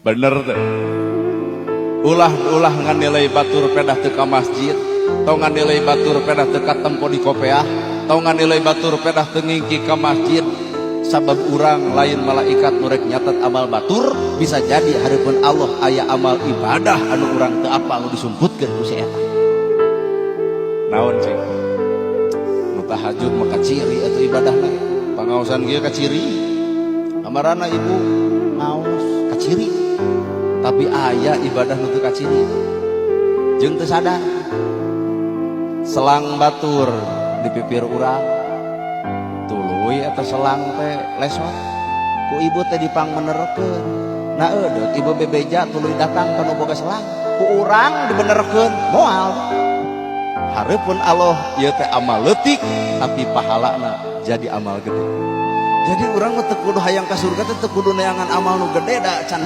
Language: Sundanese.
Bener tuh. Ulah ulah nganilai batur pedah teu ka masjid, tong nganilai batur pedah teu katempo di kopeah, tong nganilai batur pedah teu ngingki ka masjid, sabab urang lain malaikat nu rek nyatet amal batur. Bisa jadi hareupeun Allah aya amal ibadah anu urang teu apal nu disumputkeun ku si eta. Naon cing? Nu tahajud mah kaciri atau ibadahna, pangaosan kieu kaciri, kamarana ibu ngaos kaciri. Tapi aya ibadah nu teu kaciri jeung teu sadar. Selang batur di pipir urang, tuluy eta selang teh lesot, ku ibu teh dipangbenerkeun. Nah, eudeut ibu bebeja, tuluy datang ka nu boga selang, ku urang dibenerkeun moal. Hareupeun Allah ieu teh amal leutik, tapi pahalana jadi amal gede. Jadi urang mah teu kudu hayang ka surga teh teu kudu neangan amal nu gede, da can